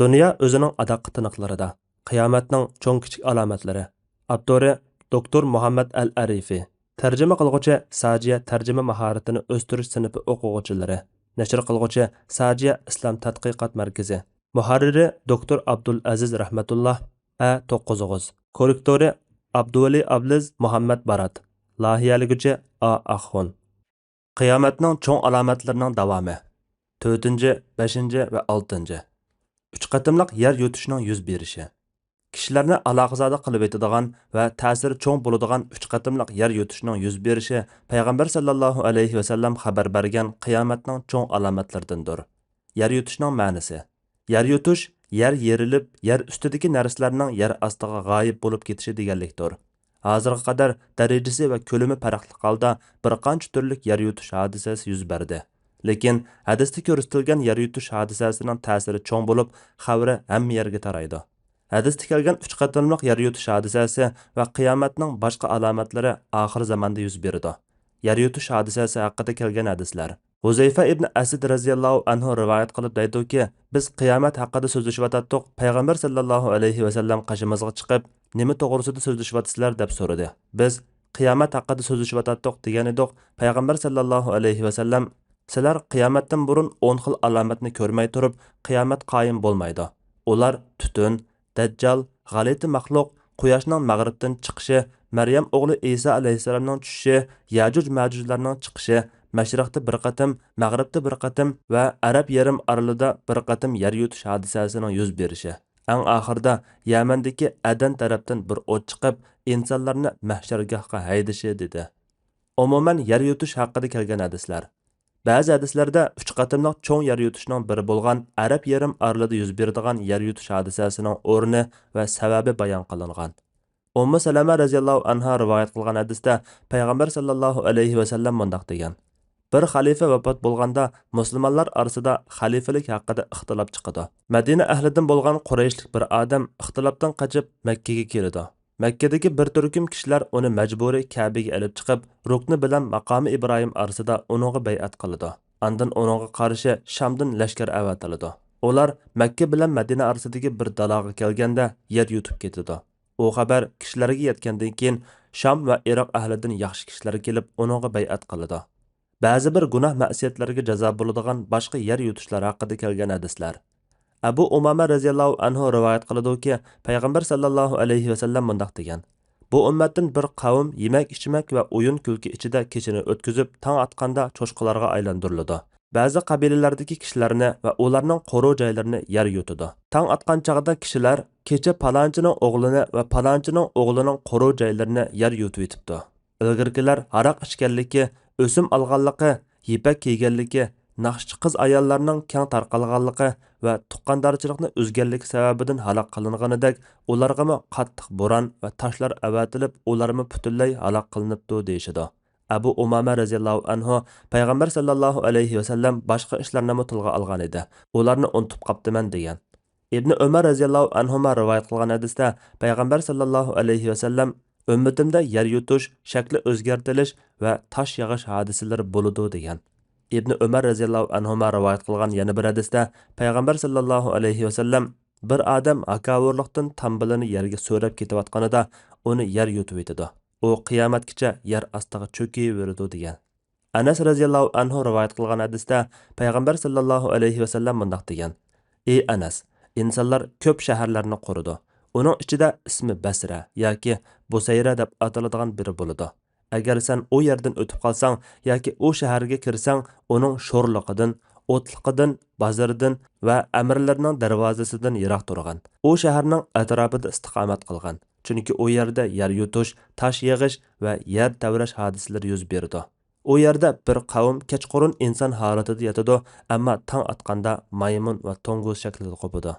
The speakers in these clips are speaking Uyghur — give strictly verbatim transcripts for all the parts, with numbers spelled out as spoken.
دۇنيا ئۆزىنىڭ ئاداققى تىنىقلىرىدا. قىيامەتنىڭ چوڭ كىچىك ئالامەتلىرى. ئاپتورى: دوكتور مۇھەممەد ئەل ئەرىفى. تەرجىمە قىلغۇچى: ساجىيە تەرجىمە ماھارىتىنى ئۆستۈرۈش سىنىپى ئوقۇغۇچىلىرى. نەشر قىلغۇچى: ساجىيە ئىسلام تەتقىقات مەركىزى. مۇھەررىرى: دوكتور ئابدۇلئەزىز رەھمەتۇللا، ئە توققۇز ئوغۇز. كوررېكتورى: ئابدۇۋەلى ئابلىز، مۇھەممەد بارات. لايىھەلىگۈچى: ئا ئاخۇن. قىيامەتنىڭ چوڭ ئالامەتلىرىنىڭ داۋامى. تۆتىنچى، بەشىنچى ۋە ئالتىنچى. ئۈچ قېتىملىق يەر يۇتۇشنىڭ يۈز بېرىشى. كىشىلەرنى ئالاقىزادە قىلىۋېتىدىغان ۋە تەسىرى چوڭ بولىدىغان ئۈچ قېتىملىق يەر يۇتۇشنىڭ يۈز بېرىشى پەيغەمبەر سەللەللاھۇ ئەلەيھى ۋەسەللەم خەۋەر بەرگەن قىيامەتنىڭ چوڭ ئالامەتلىرىدىندۇر. يەر يۇتۇشنىڭ مەنىسى. يەر يۇتۇش، يەر يېرىلىپ، يەر ئۈستىدىكى نەرسىلەرنىڭ يەر ئاستىغا غايىب بولۇپ كېتىشى دېگەنلىكتۇر. ھازىرغا قەدەر دەرىجىسى ۋە كۆلىمى پەرقلىق ھالدا بىر قانچە تۈرلۈك يەر يۇتۇش ھادىسىسى يۈز بەردى. لېكىن ھەدىستە كۆرسىتىلگەن يەر يۇتۇش ھادىسەسىنىڭ تەسىرى چوڭ بولۇپ، خەۋىرى ھەممە يەرگە تارايدۇ. ھەدىستە كەلگەن ئۈچ قېتىملىق يەر يۇتۇش ھادىسەسى ۋە قىيامەتنىڭ باشقا ئالامەتلىرى ئاخىر زاماندا يۈز بېرىدۇ. يەر يۇتۇش ھادىسەسى ھەققىدە كەلگەن ھەدىسلەر. ھۇزەيفە ئىبن ئەسىد رەزىياللاھۇ ئەنھۇ رىۋايەت قىلىپ دەيدۇكى، بىز قىيامەت ھەققىدە سۆزلىشىۋاتاتتۇق، پەيغەمبەر سەللەللاھۇ ئەلەيھى ۋەسەللەم قېشىمىزغا چىقىپ، نېمە توغرىسىدا سۆزلىشىۋاتىسىلەر دەپ سورىدى. بىز قىيامەت ھەققىدە سۆزلىشىۋاتاتتۇق دېگەنىدۇق، پەيغەمبەر سەللەللاھۇ ئەلەيھى ۋەسەللەم، سىلەر قىيامەتتىن بۇرۇن ئون خىل ئالامەتنى كۆرمەي تۇرۇپ، قىيامەت قايىم بولمايدۇ. ئۇلار تۈتۈن، دەججال، غەلىتە مەخلۇق، قۇياشنىڭ مەغرىبتىن چىقىشى، مەريەم ئوغلى ئىسا ئەلەيھىسسالامنىڭ چۈشۈشى، يەجۇج مەجۇجلارنىڭ چىقىشى، مەشرىقتە بىر قېتىم، مەغرىبتە بىر قېتىم ۋە ئەرەب يېرىم ئارىلىدا بىر قېتىم يەر يۇتۇش ھادىسەسىنىڭ يۈز بېرىشى. ئەڭ ئاخىرىدا يەمەندىكى ئەدەن تەرەپتىن بىر ئوت چىقىپ، ئىنسانلارنى مەھشەرگاھقا ھەيدىشى، دېدى. ئومۇمەن، يەر يۇتۇش ھەققىدە كەلگەن ھەدىسلەر. بەزى ھەدىسلەردە ئۈچ قېتىملىق چوڭ يەر يۇتۇشنىڭ بىرى بولغان ئەرەب يېرىم ئارىلىدا يۈز بېرىدىغان يەر يۇتۇش ھادىسەسىنىڭ ئورنى ۋە سەۋەبى بايان قىلىنغان. ئۇممۇ سەلەمە رەزىياللاھۇ ئەنھا رىۋايەت قىلغان ھەدىستە پەيغەمبەر سەللەللاھۇ ئەلەيھى ۋەسەللەم مۇنداق دېگەن: بىر خەلىپە ۋاپات بولغاندا، مۇسۇلمانلار ئارىسىدا خەلىپىلىك ھەققىدە ئىختىلاپ چىقىدۇ. مەدىنە ئەھلىدىن بولغان قۇرەيشلىك بىر ئادەم ئىختىلاپتىن قېچىپ مەككىگە كېلىدۇ. مەككىدىكى بىر تۈركۈم كىشىلەر ئۇنى مەجبۇرىي كەبىگە ئېلىپ چىقىپ، رۇكنى بىلەن ماقامى ئىبراھىم ئارىسىدا ئۇنىڭغا بەيئەت قىلىدۇ. ئاندىن ئۇنىڭغا قارشى شامدىن لەشكەر ئەۋەتىلىدۇ. ئۇلار مەككە بىلەن مەدىنە ئارىسىدىكى بىر دالاغا كەلگەندە يەر يۇتۇپ كېتىدۇ. ئۇ خەۋەر كىشىلەرگە يەتكەندىن كېيىن، شام ۋە ئىراق ئەھلىدىن ياخشى كىشىلەر كېلىپ ئۇنىڭغا بەيئەت قىلىدۇ. بەزى بىر گۇناھ مەسىيەتلەرگە جازا بولىدىغان باشقا يەر يۇتۇشلار ھەققىدە كەلگەن ھەدىسلەر. ئەبۇ ئۇمامە رەزىياللاھۇ ئەنھۇ رىۋايەت قىلىدۇكى، پەيغەمبەر سەللەللاھۇ ئەلەيھى ۋەسەللەم مۇنداق دېگەن: بۇ ئۈممەتتىن بىر قەۋم يېمەك-ئىچمەك ۋە ئويۇن-كۈلكە ئىچىدە كېچىنى ئۆتكۈزۈپ، تاڭ ئاتقاندا چوشقىلارغا ئايلاندۇرۇلىدۇ. بەزى قەبىلىلەردىكى كىشىلەرنى ۋە ئۇلارنىڭ قورۇ جايلىرىنى يەر يۇتىدۇ. تاڭ ئاتقان چاغدا كىشىلەر: كېچە پالانچىنىڭ ئوغلىنى ۋە پالانچىنىڭ ئوغلىنىڭ قورۇ جايلىرىنى يەر يۇتۇۋېتىپتۇ. ئىلگىرىكىلەر ھاراق ئىچكەنلىكى، ئۆسۈم ئالغانلىقى، يىپەك كىيگەنلىكى، ناخشىچى قىز-ئاياللارنىڭ كەڭ تارقالغانلىقى ۋە تۇغقاندارچىلىقنى ئۈزگەنلىكى سەۋەبىدىن ھالاك قىلىنغىنىدەك، ئۇلارغىمۇ قاتتىق بوران ۋە تاشلار ئەۋەتىلىپ، ئۇلارمۇ پۈتۈنلەي ھالاك قىلىنىپتۇ، دېيىشىدۇ. ئەبۇ ئۇمامە رەزىياللاھۇ ئەنھۇ پەيغەمبەر سەللەللاھۇ ئەلەيھى ۋەسەللەم باشقا ئىشلارنىمۇ تىلغا ئالغان ئىدى. ئۇلارنى ئۇنتۇپ قاپتىمەن، دېگەن. ئىبنى ئۆمەر رەزىياللاھۇ ئەنھۇما رىۋايەت قىلغان ھەدىستە پەيغەمبەر سەللەللاھۇ ئەلەيھى ۋەسەللەم، ئۈممىتىمدە يەر يۇتۇش، شەكلى ئۆزگەرتىلىش ۋە تاش يېغىش ھادىسىلىرى بولىدۇ، دېگەن. ئىبنى ئۆمەر رەزىياللاھۇ ئەنھۇما رىۋايەت قىلغان يەنە بىر ھەدىستە پەيغەمبەر سەللەللاھۇ ئەلەيھى ۋەسەللەم، بىر ئادەم ھاكاۋۇرلۇقتىن تامبىلىنى يەرگە سۆرەپ كېتىۋاتقىنىدا ئۇنى يەر يۇتۇۋېتىدۇ. ئۇ قىيامەتكىچە يەر ئاستىغا چۆكۈۋېرىدۇ، دېگەن. ئەنەس رەزىياللاھۇ ئەنھۇ رىۋايەت قىلغان ھەدىستە پەيغەمبەر سەللەللاھۇ ئەلەيھى ۋەسەللەم مۇنداق دېگەن: ئى ئەنەس، ئىنسانلار كۆپ شەھەرلەرنى قۇرىدۇ. ئۇنىڭ ئىچىدە ئىسمى بەسرە ياكى بۇسەيرە دەپ ئاتىلىدىغان بىرى بولىدۇ. ئەگەر سەن ئۇ يەردىن ئۆتۈپ قالساڭ ياكى ئۇ شەھەرگە كىرسەڭ، ئۇنىڭ شورلۇقىدىن، ئوتلۇقىدىن، بازىرىدىن ۋە ئەمىرلىرىنىڭ دەرۋازىسىدىن يىراق تۇرغىن. ئۇ شەھەرنىڭ ئەتراپىدا ئىستىقامەت قىلغىن. چۈنكى ئۇ يەردە يەر يۇتۇش، تاش يېغىش ۋە يەر تەۋرەش ھادىسىلىرى يۈز بېرىدۇ. ئۇ يەردە بىر قەۋم كەچقۇرۇن ئىنسان ھالىتىدە ياتىدۇ، ئەمما تاڭ ئاتقاندا مايمۇن ۋە توڭگۇز شەكلىدە قوپىدۇ.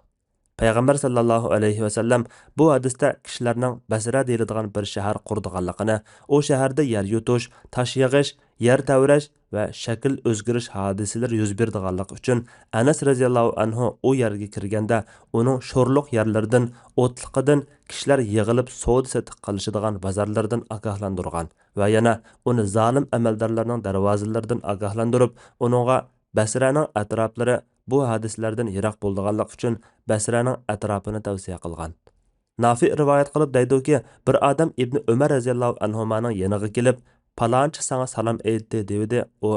پەيغەمبەر سەللەللاھۇ ئەلەيھى ۋەسەللەم بۇ ھەدىستە كىشىلەرنىڭ بەسرە دېيىلىدىغان بىر شەھەر قۇرىدىغانلىقىنى، ئۇ شەھەردە يەر يۇتۇش، تاش يېغىش، يەر تەۋرەش ۋە شەكىل ئۆزگىرىش ھادىسىلىرى يۈز بېرىدىغانلىقى ئۈچۈن، ئەنەس رەزىياللاھۇ ئەنھۇ ئۇ يەرگە كىرگەندە، ئۇنىڭ شورلۇق يەرلىرىدىن، ئوتلۇقىدىن، كىشىلەر يىغىلىپ سودا سېتىق قىلىشىدىغان بازارلىرىدىن ئاگاھلاندۇرغان ۋە يەنە ئۇنى زالىم ئەمەلدارلارنىڭ دەرۋازىلىرىدىن ئاگاھلاندۇرۇپ، ئۇنىڭغا بەسرەنىڭ ئەتراپلىرى بۇ ھادىسىلەردىن يىراق بولىدىغانلىقى ئۈچۈن بەسرەنىڭ ئەتراپىنى تەۋسىيە قىلغان. نافىئ رىۋايەت قىلىپ دەيدۇكى، بىر ئادەم ئىبنى ئۆمەر رەزىياللاھۇ ئەنھۇمانىڭ يېنىغا كېلىپ، «پالانچى ساڭا سالام ئېيتتى» دېۋىدى. ئۇ،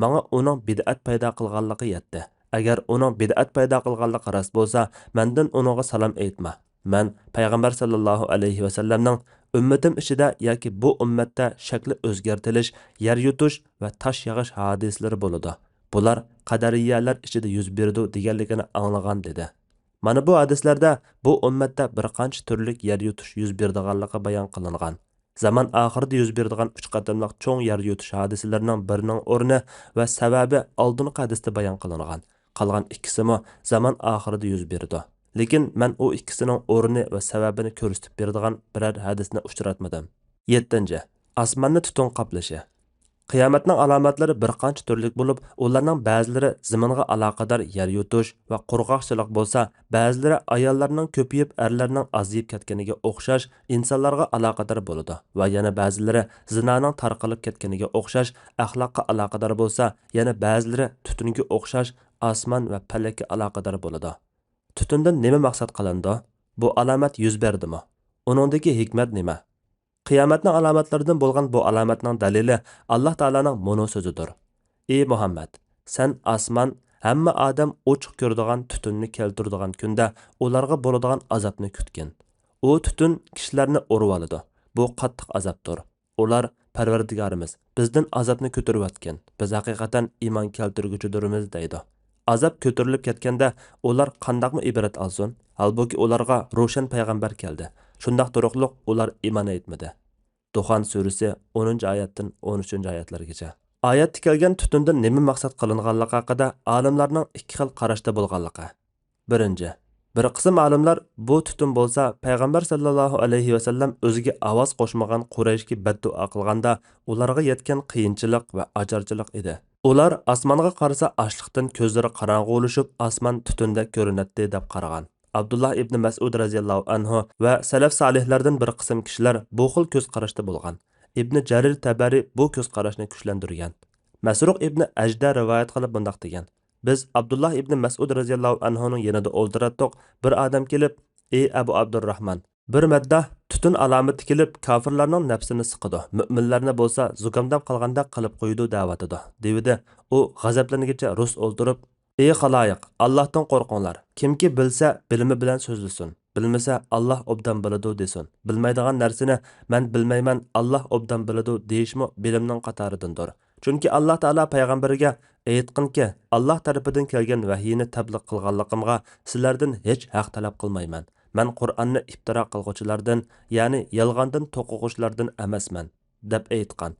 «ماڭا ئۇنىڭ بىدئەت پەيدا قىلغانلىقى يەتتى. ئەگەر ئۇنىڭ بىدئەت پەيدا قىلغانلىقى راست بولسا، مەندىن ئۇنىڭغا سالام ئېيتما. مەن پەيغەمبەر ساللاللاھۇ ئەلەيھى ۋەسەللەمنىڭ ئۈممىتىم ئىچىدە ياكى بۇ ئۈممەتتە شەكلى ئۆزگەرتىلىش، يەر يۇتۇش ۋە تاش يېغىش ھادىسىلىرى بولىدۇ. بۇلار قەدەرىيەلەر ئىچىدە يۈز بېرىدۇ» دېگەنلىكىنى ئاڭلىغان، دېدى. مانا بۇ ھەدىسلەردە بۇ ئۈممەتتە بىر قانچە تۈرلۈك يەر يۇتۇش يۈز بېرىدىغانلىقى بايان قىلىنغان. زامان ئاخىرىدا يۈز بېرىدىغان ئۈچ قېتىملىق چوڭ يەر يۇتۇش ھادىسىلىرىنىڭ بىرىنىڭ ئورنى ۋە سەۋەبى ئالدىنقى ھەدىستە بايان قىلىنغان. قالغان ئىككىسىمۇ زامان ئاخىرىدا يۈز بېرىدۇ. لېكىن مەن ئۇ ئىككىسىنىڭ ئورنى ۋە سەۋەبىنى كۆرسىتىپ بېرىدىغان بىرەر ھەدىسنى ئۇچراتمىدىم. يەتتىنچى، ئاسماننى تۈتۈن قاپلىشى. قىيامەتنىڭ ئالامەتلىرى بىر قانچە تۈرلۈك بولۇپ، ئۇلارنىڭ بەزىلىرى زېمىنغا ئالاقىدار يەر يۇتۇش ۋە قۇرغاقچىلىق بولسا، بەزىلىرى ئاياللارنىڭ كۆپىيىپ، ئەرلەرنىڭ ئازىيىپ كەتكىنىگە ئوخشاش ئىنسانلارغا ئالاقىدار بولىدۇ ۋە يەنە بەزىلىرى زىنانىڭ تارقىلىپ كەتكىنىگە ئوخشاش ئەخلاققا ئالاقىدار بولسا، يەنە بەزىلىرى تۈتۈنگە ئوخشاش ئاسمان ۋە پەلەككە ئالاقىدار بولىدۇ. تۈتۈندىن نېمە مەقسەت قىلىنىدۇ؟ بۇ ئالامەت يۈز بەردىمۇ؟ ئۇنىڭدىكى ھېكمەت نېمە؟ قىيامەتنىڭ ئالامەتلىرىدىن بولغان بۇ ئالامەتنىڭ دەلىلى ئاللاھ تائالانىڭ مۇنۇ سۆزىدۇر: «ئى مۇھەممەد، سەن ئاسمان، ھەممە ئادەم ئوچۇق كۆرىدىغان تۈتۈننى كەلتۈرىدىغان كۈندە ئۇلارغا بولىدىغان ئازابنى كۈتكىن. ئۇ تۈتۈن كىشىلەرنى ئۇرۇۋالىدۇ. بۇ قاتتىق ئازابتۇر. ئۇلار، پەرۋەردىگارىمىز، بىزدىن ئازابنى كۆتۈرۈۋەتكىن، بىز ھەقىقەتەن ئىمان كەلتۈرگۈچىدۇرمىز» دەيدۇ. ئازاب كۆتۈرۈلۈپ كەتكەندە ئۇلار قانداقمۇ ئىبرەت ئالسۇن؟ ھالبۇكى، ئۇلارغا روشەن پەيغەمبەر كەلدى. شۇنداق تۇرۇقلۇق ئۇلار ئىمان ئېيتمىدى. دۇخان سۈرىسى، ئونىنچى ئايەتتىن ئون ئۈچىنچى ئايەتلەرگىچە. ئايەتتە كەلگەن تۈتۈندىن نېمە مەقسەت قىلىنغانلىقى ھەققىدە ئالىملارنىڭ ئىككى خىل قاراشتا بولغانلىقى. بىرىنچى، بىر قىسىم ئالىملار بۇ تۈتۈن بولسا پەيغەمبەر ساللاللاھۇ ئەلەيھى ۋەسەللەم ئۆزىگە ئاۋاز قوشمىغان قۇرەيشكە بەددۇئا قىلغاندا ئۇلارغا يەتكەن قىيىنچىلىق ۋە ئاچارچىلىق ئىدى. ئۇلار ئاسمانغا قارىسا ئاچلىقتىن كۆزلىرى قاراڭغۇلىشىپ ئاسمان تۈتۈندەك كۆرۈنەتتى دەپ قارىغان. ئابدۇللا ئىبنى مەسئۇد رەزىياللاھۇ ئەنھۇ ۋە سەلەف سالىھلاردىن بىر قىسىم كىشىلەر بۇ خىل كۆز قاراشتا بولغان. ئىبنى جەرىر تەبەرى بۇ كۆز قاراشنى كۈچلەندۈرگەن. مەسرۇق ئىبنى ئەجدە رىۋايەت قىلىپ مۇنداق دېگەن: بىز ئابدۇللا ئىبنى مەسئۇد رەزىياللاھۇ ئەنھۇنىڭ يېنىدا ئولتۇراتتۇق، بىر ئادەم كېلىپ، ئى ئەبۇ ئابدۇرراھمان، بىر مەدداھ تۈتۈن ئالامىتى كېلىپ، كاپىرلارنىڭ نەپسىنى سىقىدۇ، مۆمىنلەرنى بولسا زۇكامداپ قالغاندەك قىلىپ قويىدۇ دەۋاتىدۇ، دېۋىدى. ئۇ غەزەپلەنگىچە رۇس ئولتۇرۇپ، ئى خالايىق، ئاللاھتىن قورقۇڭلار، كىمكى بىلسە، بىلىمى بىلەن سۆزلىسۇن، بىلمىسە، ئاللاھ ئوبدان بىلىدۇ دېسۇن، بىلمەيدىغان نەرسىنى مەن بىلمەيمەن، ئاللاھ ئوبدان بىلىدۇ دېيىشمۇ بىلىمنىڭ قاتارىدىندۇر. چۈنكى ئاللاھ تائالا پەيغەمبىرىگە، ئېيتقىنكى، ئاللاھ تەرىپىدىن كەلگەن ۋەھىينى تەبلىغ قىلغانلىقىمغا سىلەردىن ھېچ ھەق تەلەپ قىلمايمەن. مەن قۇرئاننى ئىپتىرا قىلغۇچىلاردىن، يەنى يالغاندىن توقۇغۇچىلاردىن ئەمەسمەن، دەپ ئېيتقان.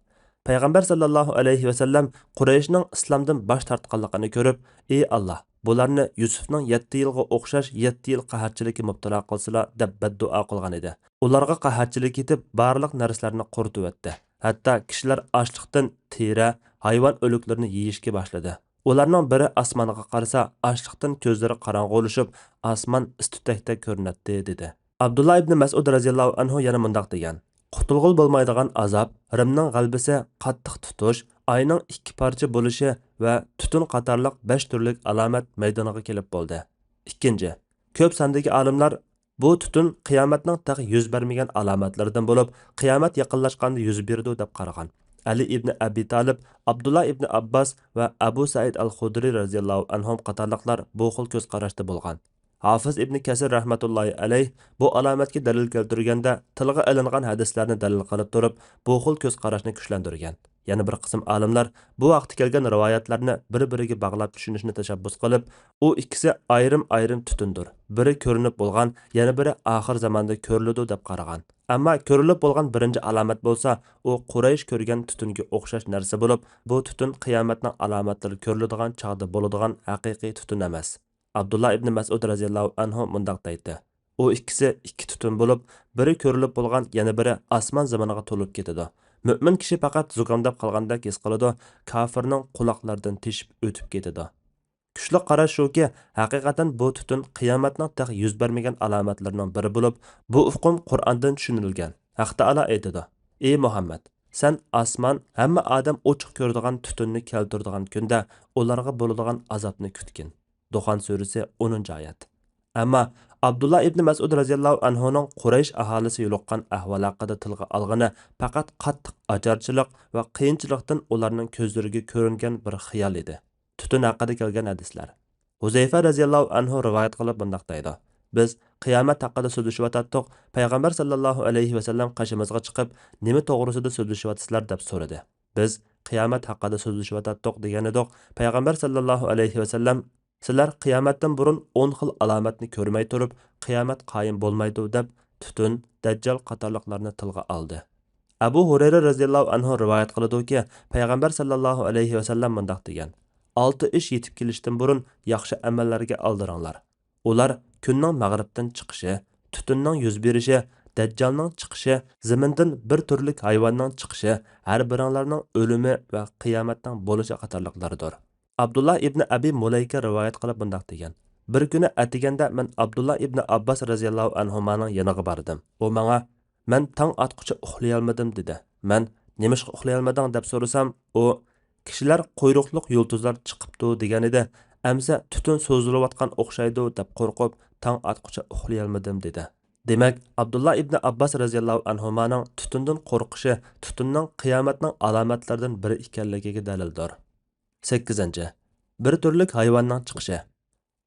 پەيغەمبەر ساللاللاھۇ ئەلەيھى ۋەسەللەم قۇرەيشنىڭ ئىسلامدىن باش تارتقانلىقىنى كۆرۈپ، ئى ئاللاھ، بۇلارنى يۈسۈفنىڭ يەتتە يىلغا ئوخشاش يەتتە يىل قەھەتچىلىككە مۇپتىلا قىلسىلا، دەپ بەددۇئا قىلغان ئىدى. ئۇلارغا قەھەتچىلىك يېتىپ، بارلىق نەرسىلەرنى قۇرۇتۇۋەتتى. ھەتتا كىشىلەر ئاچلىقتىن تېرە، ھايۋان ئۆلۈكلىرىنى يېيىشكە باشلىدى. ئۇلارنىڭ بىرى ئاسمانغا قارىسا، ئاچلىقتىن كۆزلىرى قاراڭغۇلىشىپ، ئاسمان ئىس-تۈتەكتەك كۆرۈنەتتى، دېدى. ئابدۇللا ئىبنى مەسئۇد رەزىياللاھۇ ئەنھۇ يەنە مۇنداق دېگەن: قۇتۇلغىلى بولمايدىغان ئازاب، رىمنىڭ غەلىبىسى، قاتتىق تۇتۇش، ئاينىڭ ئىككى پارچە بولۇشى ۋە تۈتۈن قاتارلىق بەش تۈرلۈك ئالامەت مەيدانغا كېلىپ بولدى. ئىككىنچى، كۆپ ساندىكى ئالىملار بۇ تۈتۈن قىيامەتنىڭ تېخى يۈز بەرمىگەن ئالامەتلىرىدىن بولۇپ، قىيامەت يېقىنلاشقاندا يۈز بېرىدۇ دەپ قارىغان. ئەلى ئىبنى ئەبى تالىپ، ئابدۇللا ئىبنى ئابباس ۋە ئەبۇ سەئىد ئەل خۇدرى رەزىياللاھۇ ئەنھۇم قاتارلىقلار بۇ خىل كۆز قاراشتا بولغان. ھافىز ئىبنى كەسىر رەھمەتۇللاھى ئەلەيھ بۇ ئالامەتكە دەلىل كەلتۈرگەندە، تىلغا ئېلىنغان ھەدىسلەرنى دەلىل قىلىپ تۇرۇپ، بۇ خىل كۆز قاراشنى كۈچلەندۈرگەن. يەنە بىر قىسىم ئالىملار بۇ ھەقتە كەلگەن رىۋايەتلەرنى بىر-بىرىگە باغلاپ چۈشىنىشنى تەشەببۇس قىلىپ، ئۇ ئىككىسى ئايرىم-ئايرىم تۈتۈندۇر، بىرى كۆرۈنۈپ بولغان، يەنە بىرى ئاخىر زاماندا كۆرۈلىدۇ دەپ قارىغان. ئەمما كۆرۈلۈپ بولغان بىرىنچى ئالامەت بولسا، ئۇ قۇرەيش كۆرگەن تۈتۈنگە ئوخشاش نەرسە بولۇپ، بۇ تۈتۈن قىيامەتنىڭ ئالامەتلىرى كۆرۈلىدىغان چاغدا بولىدىغان ھەقىقىي تۈتۈن ئەمەس. ئابدۇللا ئىبنى مەسئۇد رەزىياللاھۇ ئەنھۇ مۇنداق دەيتتى: ئۇ ئىككىسى ئىككى تۈتۈن بولۇپ، بىرى كۆرۈلۈپ بولغان، يەنە بىرى ئاسمان زېمىنىغا تولۇپ كېتىدۇ. مۆمىن كىشى پەقەت زۇكامداپ قالغاندەك ھېس قىلىدۇ، كاپىرنىڭ قۇلاقلىرىدىن تېشىپ ئۆتۈپ كېتىدۇ. كۈچلۈك قاراش شۇكى، ھەقىقەتەن بۇ تۈتۈن قىيامەتنىڭ تېخى يۈز بەرمىگەن ئالامەتلىرىنىڭ بىرى بولۇپ، بۇ ئۇقۇم قۇرئاندىن چۈشۈرۈلگەن. ھەق تائالا ئېيتىدۇ: ئى مۇھەممەد، سەن ئاسمان، ھەممە ئادەم ئوچۇق كۆرىدىغان تۈتۈننى كەلتۈرىدىغان كۈندە ئۇلارغا بولىدىغان ئازابنى كۈتكىن. دۇخان سۈرىسى، ئونىنچى ئايەت. ئەمما ئابدۇللا ئىبنى مەسئۇد رەزىياللاھۇ ئەنھۇنىڭ قۇرەيش ئاھالىسى يولۇققان ئەھۋال ھەققىدە تىلغا ئالغىنى پەقەت قاتتىق ئاچارچىلىق ۋە قىيىنچىلىقتىن ئۇلارنىڭ كۆزلىرىگە كۆرۈنگەن بىر خىيال ئىدى. تۈتۈن ھەققىدە كەلگەن ھەدىسلەر. ھۇزەيفە رەزىياللاھۇ ئەنھۇ رىۋايەت قىلىپ مۇنداق دەيدۇ: بىز قىيامەت ھەققىدە سۆزلىشىۋاتاتتۇق. پەيغەمبەر ساللاللاھۇ ئەلەيھى ۋەسەللەم قېشىمىزغا چىقىپ، نېمە توغرىسىدا سۆزلىشىۋاتىسىلەر دەپ سورىدى. بىز قىيامەت ھەققىدە سۆزلىشىۋاتاتتۇق دېگەنىدۇق. پەيغەمبەر ساللاللاھۇ ئەلەيھى ۋەسەللەم، سىلەر قىيامەتتىن بۇرۇن ئون خىل ئالامەتنى كۆرمەي تۇرۇپ، قىيامەت قايىم بولمايدۇ دەپ، تۈتۈن، دەججال قاتارلىقلارنى تىلغا ئالدى. ئەبۇ ھۇرەيرە رەزىياللاھۇ ئەنھۇ رىۋايەت قىلىدۇكى، پەيغەمبەر ساللاللاھۇ ئەلەيھى ۋەسەللەم مۇنداق دېگەن: ئالتە ئىش يېتىپ كېلىشتىن بۇرۇن ياخشى ئەمەللەرگە ئالدىرىڭلار. ئۇلار كۈننىڭ مەغرىبتىن چىقىشى، تۈتۈننىڭ يۈز بېرىشى، دەججالنىڭ چىقىشى، زېمىندىن بىر تۈرلۈك ھايۋاننىڭ چىقىشى، ھەر بىرىڭلارنىڭ ئۆلۈمى ۋە قىيامەتنىڭ بولۇشى قاتارلىقلاردۇر. ئابدۇللا ئىبنى ئەبى مۇلەيكە رىۋايەت قىلىپ مۇنداق دېگەن: بىر كۈنى ئەتىگەندە مەن ئابدۇللا ئىبنى ئابباس رەزىياللاھۇ ئەنھۇمانىڭ يېنىغا باردىم. ئۇ ماڭا، مەن تاڭ ئاتقۇچە ئۇخلىيالمىدىم، دېدى. مەن، نېمىشقا ئۇخلىيالمىدىڭ؟ دەپ سورىسام، ئۇ، كىشىلەر قۇيرۇقلۇق يۇلتۇزلار چىقىپتۇ دېگەنىدى، ئەمسە تۈتۈن سوزۇلۇۋاتقان ئوخشايدۇ دەپ قورقۇپ، تاڭ ئاتقۇچە ئۇخلىيالمىدىم، دېدى. دېمەك، ئابدۇللا ئىبنى ئابباس رەزىياللاھۇ ئەنھۇمانىڭ تۈتۈندىن قورقۇشى تۈتۈننىڭ قىيامەتنىڭ ئالامەتلىرىدىن بىرى ئىكەنلىكىگە دەلىلدۇر. سەككىزىنچى، بىر تۈرلۈك ھايۋاننىڭ چىقىشى.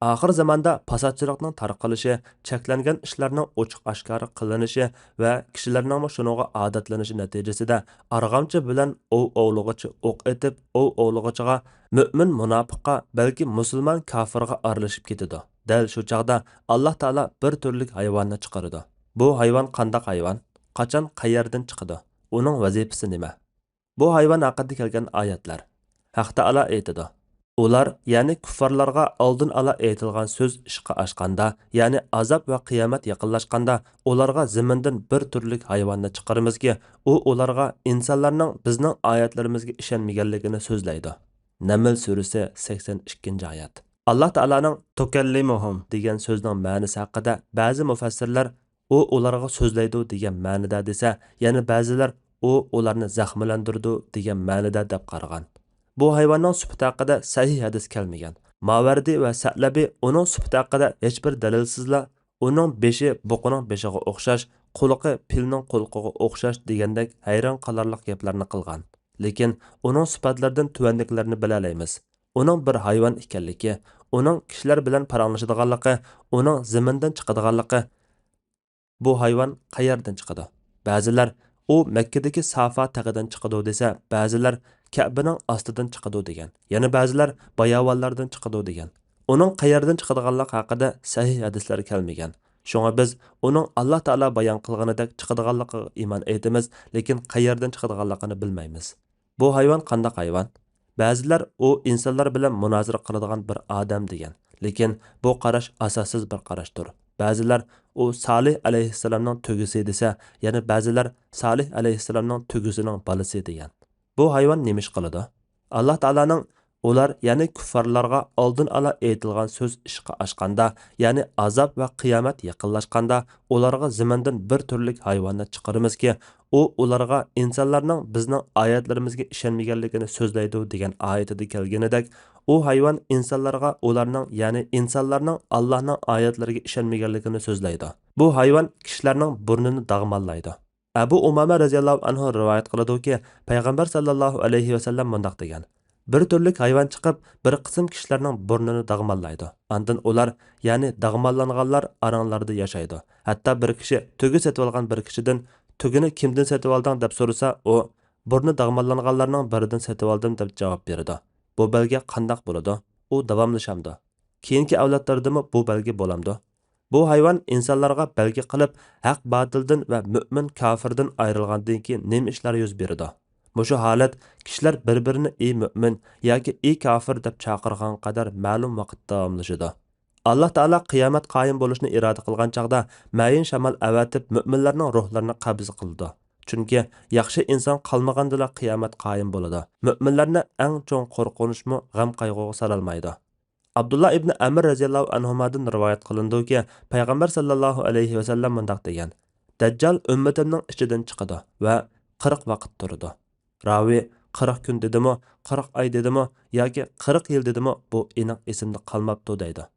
ئاخىر زاماندا پاساتچىلىقنىڭ تارقىلىشى، چەكلەنگەن ئىشلارنىڭ ئوچۇق ئاشكارا قىلىنىشى ۋە كىشىلەرنىڭمۇ شۇنىڭغا ئادەتلىنىشى نەتىجىسىدە، ئارغامچا بىلەن ئوۋ ئوۋلىغۇچى ئوق ئېتىپ، ئوۋ ئوۋلىغۇچىغا، مۆمىن مۇناپىققا، بەلكى مۇسۇلمان كاپىرغا ئارىلىشىپ كېتىدۇ. دەل شۇ چاغدا ئاللا تائالا بىر تۈرلۈك ھايۋاننى چىقىرىدۇ. بۇ ھايۋان قانداق ھايۋان؟ قاچان، قەيەردىن چىقىدۇ؟ ئۇنىڭ ۋەزىپىسى نېمە؟ بۇ ھايۋان ھەققىدە كەلگەن ئايەتلەر. ھەق تائالا ئېيتىدۇ: ئۇلار، يەنى كۇففارلارغا ئالدىن ئالا ئېيتىلغان سۆز ئىشقا ئاشقاندا، يەنى ئازاب ۋە قىيامەت يېقىنلاشقاندا، ئۇلارغا زېمىندىن بىر تۈرلۈك ھايۋاننى چىقىرىمىزكى، ئۇ ئۇلارغا ئىنسانلارنىڭ بىزنىڭ ئايەتلىرىمىزگە ئىشەنمىگەنلىكىنى سۆزلەيدۇ. نەمل سۈرىسى، سەكسەن ئىككىنچى ئايەت. ئاللا تائالانىڭ تۇكەللىمۇھۇم دېگەن سۆزنىڭ مەنىسى ھەققىدە بەزى مۇفەسسىرلەر، ئۇ ئۇلارغا سۆزلەيدۇ دېگەن مەنىدە دېسە، يەنە بەزىلەر، ئۇ ئۇلارنى زەخىملەندۈرىدۇ دېگەن مەنىدە دەپ قارىغان. بۇ ھايۋاننىڭ سۈپىتى ھەققىدە سەھىھ ھەدىس كەلمىگەن. ماۋەردى ۋە سەئلەبى ئۇنىڭ سۈپىتى ھەققىدە ھېچبىر دەلىلسىزلا، ئۇنىڭ بېشى بۇقىنىڭ بېشىغا ئوخشاش، قۇلىقى پىلنىڭ قۇلىقىغا ئوخشاش دېگەندەك ھەيران قالارلىق گەپلەرنى قىلغان. لېكىن ئۇنىڭ سۈپەتلىرىدىن تۆۋەندىكىلەرنى بىلەلەيمىز. ئۇنىڭ بىر ھايۋان ئىكەنلىكى، ئۇنىڭ كىشىلەر بىلەن پاراڭلىشىدىغانلىقى، ئۇنىڭ زېمىندىن چىقىدىغانلىقى، بۇ ھايۋان قەيەردىن چىقىدۇ؟ بەزىلەر، ئۇ مەككىدىكى سافا تېغىدىن چىقىدۇ دېسە، بەزىلەر، كەبىنىڭ ئاستىدىن چىقىدۇ دېگەن، يەنە بەزىلەر، باياۋانلاردىن چىقىدۇ دېگەن. ئۇنىڭ قەيەردىن چىقىدىغانلىقى ھەققىدە سەھىھ ھەدىسلەر كەلمىگەن. شۇڭا بىز ئۇنىڭ ئاللا تائالا بايان قىلغىنىدەك چىقىدىغانلىقىغا ئىمان ئېيتىمىز، لېكىن قەيەردىن چىقىدىغانلىقىنى بىلمەيمىز. بۇ ھايۋان قانداق ھايۋان؟ بەزىلەر ئۇ ئىنسانلار بىلەن مۇنازىرە قىلىدىغان بىر ئادەم دېگەن. لېكىن بۇ قاراش ئاساسسىز بىر قاراشتۇر. بەزىلەر ئۇ سالىھ ئەلەيھىسسالامنىڭ تۆگىسى دېسە، يەنە بەزىلەر سالىھ ئەلەيھىسسالامنىڭ تۆگىسىنىڭ بالىسى دېگەن. بۇ ھايۋان نېمە ئىش قىلىدۇ؟ ئاللا تائالانىڭ ئۇلار، يەنى كۇففارلارغا ئالدىن ئالا ئېيتىلغان سۆز ئىشقا ئاشقاندا، يەنى ئازاب ۋە قىيامەت يېقىنلاشقاندا، ئۇلارغا زېمىندىن بىر تۈرلۈك ھايۋاننى چىقىرىمىزكى، ئۇ ئۇلارغا ئىنسانلارنىڭ بىزنىڭ ئايەتلىرىمىزگە ئىشەنمىگەنلىكىنى سۆزلەيدۇ دېگەن ئايىتىدە كەلگىنىدەك، ئۇ ھايۋان ئىنسانلارغا ئۇلارنىڭ، يەنى ئىنسانلارنىڭ ئاللانىڭ ئايەتلىرىگە ئىشەنمىگەنلىكىنى سۆزلەيدۇ. بۇ ھايۋان كىشىلەرنىڭ بۇرنىنى داغماللايدۇ. ئەبۇ ئۇمامە رەزىياللاھۇ ئەنھۇ رىۋايەت قىلىدۇكى، پەيغەمبەر ساللاللاھۇ ئەلەيھى ۋەسەللەم مۇنداق دېگەن: بىر تۈرلۈك ھايۋان چىقىپ، بىر قىسىم كىشىلەرنىڭ بۇرنىنى داغماللايدۇ. ئاندىن ئۇلار، يەنى داغماللانغانلار ئاراڭلاردا ياشايدۇ. ھەتتا بىر كىشى تۆگە سېتىۋالغان بىر كىشىدىن، تۆگىنى كىمدىن سېتىۋالدىڭ دەپ سورىسا، ئۇ، بۇرنى داغماللانغانلارنىڭ بىرىدىن سېتىۋالدىم دەپ جاۋاب بېرىدۇ. بۇ بەلگە قانداق بولىدۇ؟ ئۇ داۋاملىشامدۇ؟ كېيىنكى ئەۋلادلىرىدىمۇ بۇ بەلگە بولامدۇ؟ بۇ ھايۋان ئىنسانلارغا بەلگە قىلىپ، ھەق باتىلدىن ۋە مۆمىن كاپىردىن ئايرىلغاندىن كېيىن نېمە ئىشلار يۈز بېرىدۇ؟ مۇشۇ ھالەت كىشىلەر بىر-بىرىنى ئى مۆمىن ياكى ئى كاپىر دەپ چاقىرغانغا قەدەر مەلۇم ۋاقىت داۋاملىشىدۇ. ئاللا تائالا قىيامەت قايىم بولۇشنى ئىرادە قىلغان چاغدا مەيىن شامال ئەۋەتىپ مۆمىنلەرنىڭ روھلىرىنى قەبزە قىلىدۇ. چۈنكى ياخشى ئىنسان قالمىغاندىلا قىيامەت قايىم بولىدۇ. مۆمىنلەرنى ئەڭ چوڭ قورقۇنچمۇ غەم-قايغۇغا سالالمايدۇ. ئابدۇللا ئىبنى ئەمر رەزىياللاھۇ ئەنھۇمادىن رىۋايەت قىلىنىدۇكى، پەيغەمبەر ساللاللاھۇ ئەلەيھى ۋەسەللەم مۇنداق دېگەن: دەججال ئۈممىتىمنىڭ ئىچىدىن چىقىدۇ ۋە قىرىق ۋاقىت تۇرىدۇ. راۋى، قىرىق كۈن دېدىمۇ، قىرىق ئاي دېدىمۇ ياكى قىرىق يىل دېدىمۇ، بۇ ئېنىق ئېسىمدە قالماپتۇ» دەيدۇ.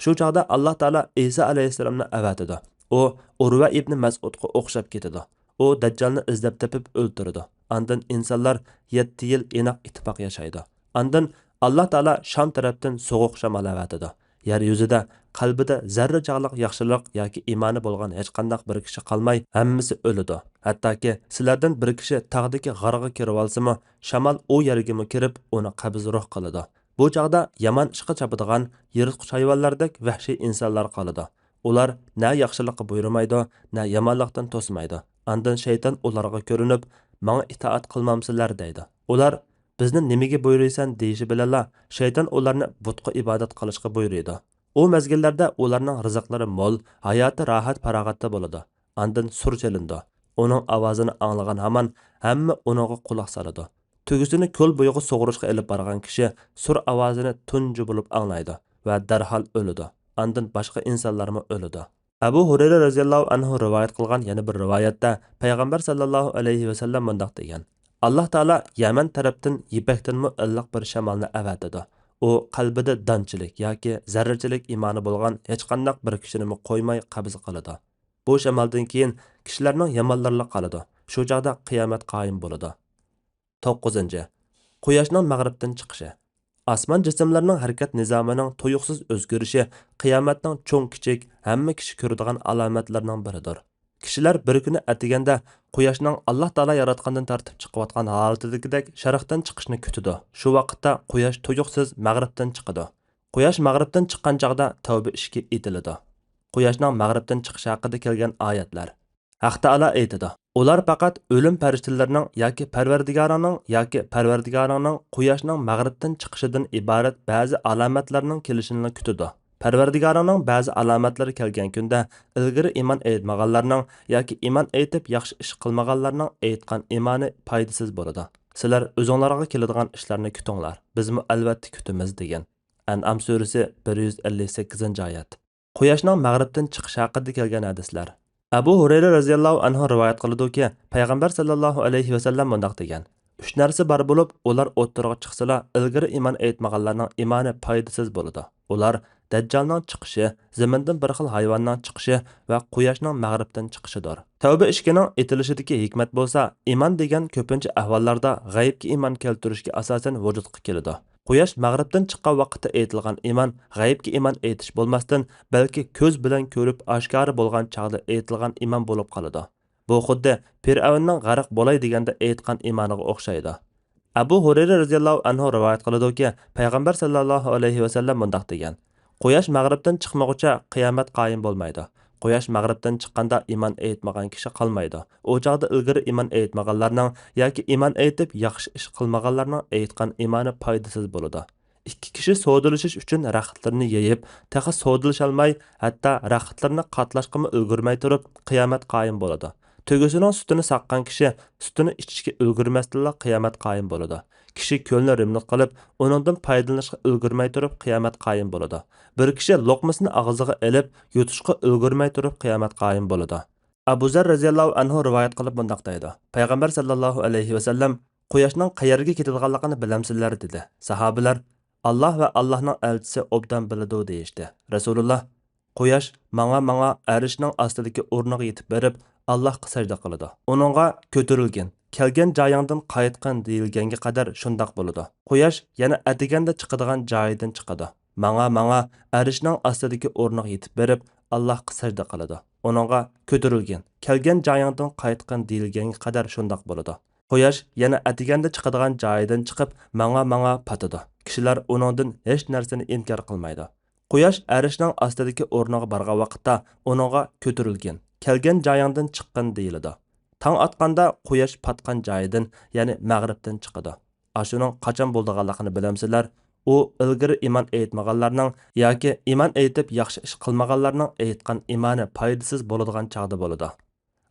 شۇ چاغدا ئاللا تائالا ئىسا ئەلەيھىسسالامنى ئەۋەتىدۇ. ئۇ ئۇرۋە ئىبنى مەسئۇدقا ئوخشاپ كېتىدۇ. ئۇ دەججالنى ئىزدەپ تېپىپ ئۆلتۈرىدۇ. ئاندىن ئىنسانلار يەتتە يىل ئىناق ئىتتىپاق ياشايدۇ. ئاندىن ئاللا تائالا شام تەرەپتىن سوغۇق شامال ئەۋەتىدۇ. يەر يۈزىدە قەلبىدە زەررە چاغلىق ياخشىلىق ياكى ئىمانى بولغان ھېچقانداق بىر كىشى قالماي، ھەممىسى ئۆلىدۇ. ھەتتاكى سىلەردىن بىر كىشى تاغدىكى غارغا كىرىۋالسىمۇ، شامال ئۇ يەرگىمۇ كىرىپ، ئۇنى قەبزى روھ قىلىدۇ. بۇ چاغدا يامان ئىشقا چاپىدىغان يىرتقۇچ ھايۋانلاردەك ۋەھشىي ئىنسانلار قالىدۇ. ئۇلار نە ياخشىلىققا بۇيرۇمايدۇ، نە يامانلىقتىن توسمايدۇ. ئاندىن شەيتان ئۇلارغا كۆرۈنۈپ، «ماڭا ئىتائەت قىلمامسىلەر؟» دەيدۇ. ئۇلار، «بىزنى نېمىگە بۇيرۇيسەن؟» دېيىشى بىلەنلا، شەيتان ئۇلارنى بۇتقا ئىبادەت قىلىشقا بۇيرۇيدۇ. ئۇ مەزگىللەردە ئۇلارنىڭ رىزىقلىرى مول، ھاياتى راھەت-پاراغەتتە بولىدۇ. ئاندىن سۇر چېلىنىدۇ. ئۇنىڭ ئاۋازىنى ئاڭلىغان ھامان ھەممە ئۇنىڭغا قۇلاق سالىدۇ. تۆگىسىنى كۆل بويىغا سۇغۇرۇشقا ئېلىپ بارغان كىشى سۇر ئاۋازىنى تۇنجى بولۇپ ئاڭلايدۇ ۋە دەرھال ئۆلىدۇ. ئاندىن باشقا ئىنسانلارمۇ ئۆلىدۇ. ئەبۇ ھۇرەيرە رەزىياللاھۇ ئەنھۇ رىۋايەت قىلغان يەنە بىر رىۋايەتتە پەيغەمبەر ساللاللاھۇ ئەلەيھى ۋەسەللەم مۇنداق دېگەن: «ئاللا تائالا يەمەن تەرەپتىن يىپەكتىنمۇ ئىللىق بىر شامالنى ئەۋەتىدۇ. ئۇ قەلبىدە دانچىلىك ياكى زەررىچىلىك ئىمانى بولغان ھېچقانداق بىر كىشىنىمۇ قويماي قەبزى قىلىدۇ. بۇ شامالدىن كېيىن كىشىلەرنىڭ يامانلىرىلا قالىدۇ. شۇ چاغدا قىيامەت قايىم بولىدۇ.» توققۇزىنچى، قۇياشنىڭ مەغرىبتىن چىقىشى. ئاسمان جىسىملىرىنىڭ ھەرىكەت نىزامىنىڭ تۇيۇقسىز ئۆزگىرىشى قىيامەتنىڭ چوڭ-كىچىك، ھەممە كىشى كۆرىدىغان ئالامەتلىرىنىڭ بىرىدۇر. كىشىلەر بىر كۈنى ئەتىگەندە قۇياشنىڭ ئاللا تائالا ياراتقاندىن تارتىپ چىقىۋاتقان ھالىتىدىكىدەك شەرقتىن چىقىشىنى كۈتىدۇ. شۇ ۋاقىتتا قۇياش تۇيۇقسىز مەغرىبتىن چىقىدۇ. قۇياش مەغرىبتىن چىققان چاغدا تەۋبە ئىشىكى ئېتىلىدۇ. قۇياشنىڭ مەغرىبتىن چىقىشى ھەققىدە كەلگەن ئايەتلەر. ھەق تائالا ئېيتىدۇ: «ئۇلار پەقەت ئۆلۈم پەرىشتىلىرىنىڭ ياكى پەرۋەردىگارىڭنىڭ ياكى پەرۋەردىگارىڭنىڭ قۇياشنىڭ مەغرىبتىن چىقىشىدىن ئىبارەت بەزى ئالامەتلەرنىڭ كېلىشىنىلا كۈتىدۇ. پەرۋەردىگارىڭنىڭ بەزى ئالامەتلىرى كەلگەن كۈندە ئىلگىرى ئىمان ئېيتمىغانلارنىڭ ياكى ئىمان ئېيتىپ ياخشى ئىش قىلمىغانلارنىڭ ئېيتقان ئىمانى پايدىسىز بولىدۇ. سىلەر ئۆزۈڭلارغا كېلىدىغان ئىشلارنى كۈتۈڭلار، بىزمۇ ئەلۋەتتە كۈتىمىز» دېگەن. ئەنئام سۈرىسى بىر يۈز ئەللىك سەككىزىنچى ئايەت. قۇياشنىڭ مەغرىبتىن چىقىشى ھەققىدە كەلگەن ھەدىسلەر. ئەبۇ ھۇرەيرە رەزىياللاھۇ ئەنھۇ رىۋايەت قىلىدۇكى، پەيغەمبەر ساللاللاھۇ ئەلەيھى ۋەسەللەم مۇنداق دېگەن: «ئۈچ نەرسە بار بولۇپ، ئۇلار ئوتتۇرىغا چىقسىلا، ئىلگىرى ئىمان ئېيتمىغانلارنىڭ ئىمانى پايدىسىز بولىدۇ. ئۇلار دەججالنىڭ چىقىشى، زېمىندىن بىر خىل ھايۋاننىڭ چىقىشى ۋە قۇياشنىڭ مەغرىبتىن چىقىشىدۇر.» تەۋبە ئىشىكىنىڭ ئېتىلىشىدىكى ھېكمەت بولسا، ئىمان دېگەن كۆپىنچە ئەھۋاللاردا غەيىبكە ئىمان كەلتۈرۈشكە ئاساسەن ۋۇجۇدقا كېلىدۇ. قۇياش مەغرىبتىن چىققان ۋاقىتتا ئېيتىلغان ئىمان غەيىبكە ئىمان ئېيتىش بولماستىن، بەلكى كۆز بىلەن كۆرۈپ ئاشكارا بولغان چاغدا ئېيتىلغان ئىمان بولۇپ قالىدۇ. بۇ خۇددى پىرئەۋننىڭ غەرق بولاي دېگەندە ئېيتقان ئىمانىغا ئوخشايدۇ. ئەبۇ ھۇرەيرە رەزىياللاھۇ ئەنھۇ رىۋايەت قىلىدۇكى، پەيغەمبەر ساللاللاھۇ ئەلەيھى ۋەسەللەم مۇنداق دېگەن: «قۇياش مەغرىبتىن چىقمىغۇچە قىيامەت قايىم بولمايدۇ. قۇياش مەغرىبتىن چىققاندا ئىمان ئېيتمىغان كىشى قالمايدۇ. ئۇ چاغدا ئىلگىرى ئىمان ئېيتمىغانلارنىڭ ياكى ئىمان ئېيتىپ ياخشى ئىش قىلمىغانلارنىڭ ئېيتقان ئىمانى پايدىسىز بولىدۇ.» ئىككى كىشى سودىلىشىش ئۈچۈن رەختلىرىنى يېيىپ، تېخى سودىلىشالماي، ھەتتا رەختلىرىنى قاتلاشقىمۇ ئۈلگۈرمەي تۇرۇپ قىيامەت قايىم بولىدۇ. تۆگىسىنىڭ سۈتىنى ساققان كىشى سۈتىنى ئىچىشكە ئۈلگۈرمەستىنلا قىيامەت قايىم بولىدۇ. كىشى كۆلنى رېمونت قىلىپ، ئۇنىڭدىن پايدىلىنىشقا ئۈلگۈرمەي تۇرۇپ قىيامەت قايىم بولىدۇ. بىر كىشى لوقمىسىنى ئاغزىغا ئېلىپ، يۇتۇشقا ئۈلگۈرمەي تۇرۇپ قىيامەت قايىم بولىدۇ. ئەبۇ زەر رەزىياللاھۇ ئەنھۇ رىۋايەت قىلىپ مۇنداق دەيدۇ: پەيغەمبەر ساللاللاھۇ ئەلەيھى ۋەسەللەم، «قۇياشنىڭ قەيەرگە كېتىدىغانلىقىنى بىلەمسىلەر؟» دېدى. ساھابىلەر، «ئاللا ۋە ئاللانىڭ ئەلچىسى ئوبدان بىلىدۇ» دېيىشتى. رەسۇلۇللا، «قۇياش ماڭا، ماڭا ئەرشنىڭ ئاستىدىكى ئورنىغا يېتىپ بېرىپ، ئاللاھقا سەجدە قىلىدۇ. ئۇنىڭغا، 'كۆتۈرۈلگىن، كەلگەن جايىڭدىن قايتقىن' دېيىلگەنگە قەدەر شۇنداق بولىدۇ. قۇياش يەنە ئەتىگەندە چىقىدىغان جايىدىن چىقىدۇ. ماڭا، ماڭا ئەرشنىڭ ئاستىدىكى ئورنىغا يېتىپ بېرىپ، ئاللاھقا سەجدە قىلىدۇ. ئۇنىڭغا، 'كۆتۈرۈلگىن، كەلگەن جايىڭدىن قايتقىن' دېيىلگەنگە قەدەر شۇنداق بولىدۇ. قۇياش يەنە ئەتىگەندە چىقىدىغان جايىدىن چىقىپ، ماڭا، ماڭا پاتىدۇ. كىشىلەر ئۇنىڭدىن ھېچ نەرسىنى ئىنكار قىلمايدۇ. قۇياش ئەرشنىڭ ئاستىدىكى ئورنىغا بارغان ۋاقىتتا ئۇنىڭغا، 'كۆتۈرۈلگىن، كەلگەن جايىڭدىن چىققىن' دېيىلىدۇ. تاڭ ئاتقاندا قۇياش پاتقان جايىدىن، يەنى مەغرىبتىن چىقىدۇ. ئاشۇنىڭ قاچان بولىدىغانلىقىنى بىلەمسىلەر؟ ئۇ ئىلگىرى ئىمان ئېيتمىغانلارنىڭ ياكى ئىمان ئېيتىپ ياخشى ئىش قىلمىغانلارنىڭ ئېيتقان ئىمانى پايدىسىز بولىدىغان چاغدا بولىدۇ.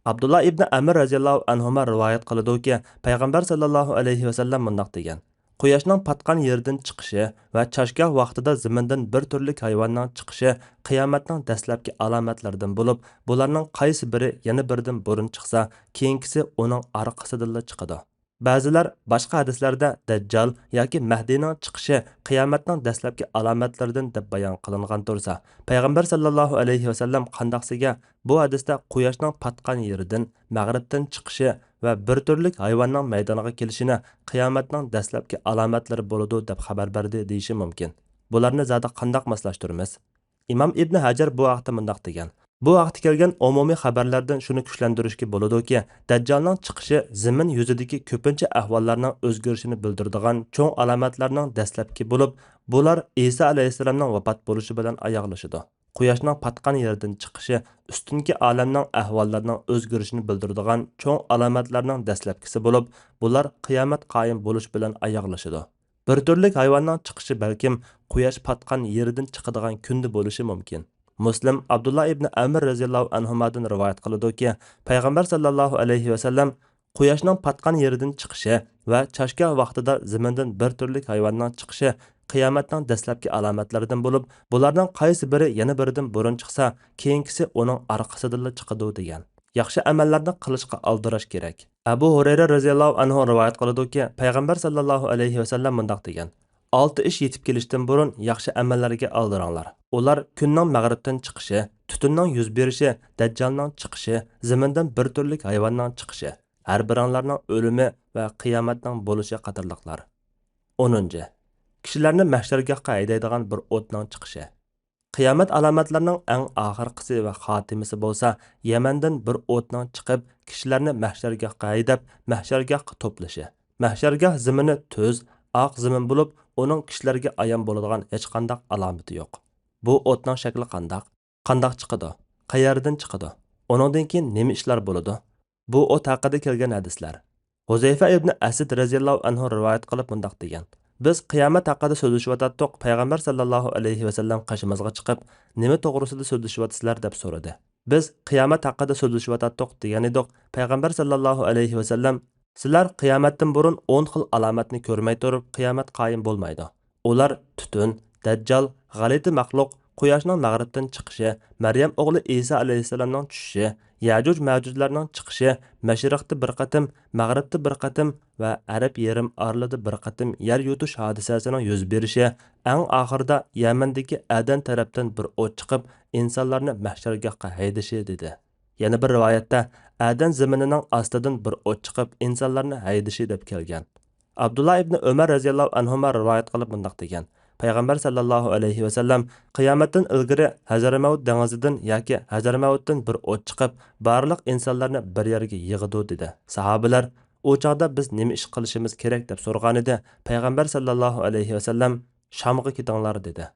ئابدۇللا ئىبنى ئەمىر رەزىياللاھۇ ئەنھۇما رىۋايەت قىلىدۇكى، پەيغەمبەر ساللاللاھۇ ئەلەيھى ۋەسەللەم مۇنداق دېگەن: «قۇياشنىڭ پاتقان يېرىدىن چىقىشى ۋە چاشگاھ ۋاقتىدا زېمىندىن بىر تۈرلۈك ھايۋاننىڭ چىقىشى قىيامەتنىڭ دەسلەپكى ئالامەتلىرىدىن بولۇپ، بۇلارنىڭ قايسى بىرى يەنە بىرىدىن بۇرۇن چىقسا، كېيىنكىسى ئۇنىڭ ئارقىسىدىنلا چىقىدۇ.» بەزىلەر باشقا ھەدىسلەردە دەججال ياكى مەھدىنىڭ چىقىشى قىيامەتنىڭ دەسلەپكى ئالامەتلىرىدىن دەپ بايان قىلىنغان تۇرسا، پەيغەمبەر ساللاللاھۇ ئەلەيھى ۋەسەللەم قانداقسىگە بۇ ھەدىستە قۇياشنىڭ پاتقان يېرىدىن، مەغرىبتىن چىقىشى ۋە بىر تۈرلۈك ھايۋاننىڭ مەيدانغا كېلىشىنى قىيامەتنىڭ دەسلەپكى ئالامەتلىرى بولىدۇ دەپ خەۋەر بەردى دېيىشى مۇمكىن. بۇلارنى زادى قانداق ماسلاشتۇرىمىز؟ ئىمام ئىبن ھەجەر بۇ ھەقتە مۇنداق دېگەن: بۇ ھەقتە كەلگەن ئومۇمىي خەۋەرلەردىن شۇنى كۈچلەندۈرۈشكە بولىدۇكى، دەججالنىڭ چىقىشى زېمىن يۈزىدىكى كۆپىنچە ئەھۋاللارنىڭ ئۆزگىرىشىنى بىلدۈرىدىغان چوڭ ئالامەتلەرنىڭ دەسلەپكى بولۇپ، بۇلار ئىسا ئەلەيھىسسالامنىڭ ۋاپات بولۇشى بىلەن ئاياغلىشىدۇ. قۇياشنىڭ پاتقان يېرىدىن چىقىشى ئۈستۈنكى ئالەمنىڭ ئەھۋاللىرىنىڭ ئۆزگىرىشىنى بىلدۈرىدىغان چوڭ ئالامەتلەرنىڭ دەسلەپكىسى بولۇپ، بۇلار قىيامەت قايىم بولۇش بىلەن ئاياغلىشىدۇ. بىر تۈرلۈك ھايۋاننىڭ چىقىشى بەلكىم قۇياش پاتقان يېرىدىن چىقىدىغان كۈندە بولۇشى مۇمكىن. مۇسلىم ئابدۇللا ئىبنى ئەمر رەزىياللاھۇ ئەنھۇمادىن رىۋايەت قىلىدۇكى، پەيغەمبەر ساللاللاھۇ ئەلەيھى ۋەسەللەم، قۇياشنىڭ پاتقان يېرىدىن چىقىشى ۋە چاشگاھ ۋاقتىدا زېمىندىن بىر تۈرلۈك ھايۋاننىڭ چىقىشى قىيامەتنىڭ دەسلەپكى ئالامەتلىرىدىن بولۇپ، بۇلارنىڭ قايسى بىرى يەنە بىرىدىن بۇرۇن چىقسا، كېيىنكىسى ئۇنىڭ ئارقىسىدىنلا چىقىدۇ، دېگەن. ياخشى ئەمەللەرنى قىلىشقا ئالدىراش كېرەك. ئەبۇ ھۇرەيرە رەزىياللاھۇ ئەنھۇ رىۋايەت قىلىدۇكى، پەيغەمبەر ساللاللاھۇ ئەلەيھى ۋەسەللەم مۇنداق دېگەن: «ئالتە ئىش يېتىپ كېلىشتىن بۇرۇن ياخشى ئەمەللەرگە ئالدىراڭلار. ئۇلار كۈننىڭ مەغرىبتىن چىقىشى، تۈتۈننىڭ يۈز بېرىشى، دەججالنىڭ چىقىشى، زېمىندىن بىر تۈرلۈك ھايۋاننىڭ چىقىشى، ھەر بىرىڭلارنىڭ ئۆلۈمى ۋە قىيامەتنىڭ بولۇشى قاتارلىقلار.» ئونىنچى، كىشىلەرنى مەھشەرگاھقا ھەيدەيدىغان بىر ئوتنىڭ چىقىشى. قىيامەت ئالامەتلىرىنىڭ ئەڭ ئاخىرقىسى ۋە خاتىمىسى بولسا، يەمەندىن بىر ئوتنىڭ چىقىپ، كىشىلەرنى مەھشەرگاھقا ھەيدەپ، مەھشەرگاھقا توپلىشى. مەھشەرگاھ زېمىنى تۈز، ئاق زېمىن بولۇپ، ئۇنىڭ كىشىلەرگە ئايان بولىدىغان ھېچقانداق ئالامىتى يوق. بۇ ئوتنىڭ شەكلى قانداق؟ قانداق چىقىدۇ؟ قەيەردىن چىقىدۇ؟ ئۇنىڭدىن كېيىن نېمە ئىشلار بولىدۇ؟ بۇ ئوت ھەققىدە كەلگەن ھەدىسلەر. ھۇزەيفە ئىبنى ئەسىد رەزىياللاھۇ ئەنھۇ رىۋايەت قىلىپ مۇنداق دېگەن: «بىز قىيامەت ھەققىدە سۆزلىشىۋاتاتتۇق، پەيغەمبەر ساللاللاھۇ ئەلەيھى ۋەسەللەم قېشىمىزغا چىقىپ، نېمە توغرىسىدا سۆزلىشىۋاتىسىلەر؟» دەپ سورىدى. بىز قىيامەت ھەققىدە سۆزلىشىۋاتاتتۇق دېگەنىدۇق. پەيغەمبەر ساللاللاھۇ ئەلەيھى ۋەسەللەم: «سىلەر قىيامەتتىن بۇرۇن ئون خىل ئالامەتنى كۆرمەي تۇرۇپ، قىيامەت قايىم بولمايدۇ. ئۇلار تۈتۈن، دەججال، غەلىتە مەخلۇق، قۇياشنىڭ مەغرىبتىن چىقىشى، مەريەم ئوغلى ئىسا ئەلەيھىسسالامنىڭ چۈشۈشى، يەجۇج مەجۇجلارنىڭ چىقىشى، مەشرىقتە بىر قېتىم، مەغرىبتە بىر قېتىم ۋە ئەرەب يېرىم ئارىلىدا بىر قېتىم يەر يۇتۇش ھادىسەسىنىڭ يۈز بېرىشى، ئەڭ ئاخىرىدا يەمەندىكى ئەدەن تەرەپتىن بىر ئوت چىقىپ، ئىنسانلارنى مەھشەرگاھقا ھەيدىشى» دېدى. يەنە بىر رىۋايەتتە، ئەدەن زېمىنىنىڭ ئاستىدىن بىر ئوت چىقىپ، ئىنسانلارنى ھەيدىشى دەپ كەلگەن. ئابدۇللا ئىبنى ئۆمەر رەزىياللاھۇ ئەنھۇما رىۋايەت قىلىپ مۇنداق دېگەن: پەيغەمبەر ساللاللاھۇ ئەلەيھى ۋەسەللەم، «قىيامەتتىن ئىلگىرى ھەزەرمەۋت دېڭىزىدىن ياكى ھەزەرمەۋتتىن بىر ئوت چىقىپ، بارلىق ئىنسانلارنى بىر يەرگە يىغىدۇ» دېدى. ساھابىلەر، «ئۇ چاغدا بىز نېمە ئىش قىلىشىمىز كېرەك؟» دەپ سورىغانىدى، پەيغەمبەر ساللاللاھۇ ئەلەيھى ۋەسەللەم، «شامغا كېتىڭلار» دېدى.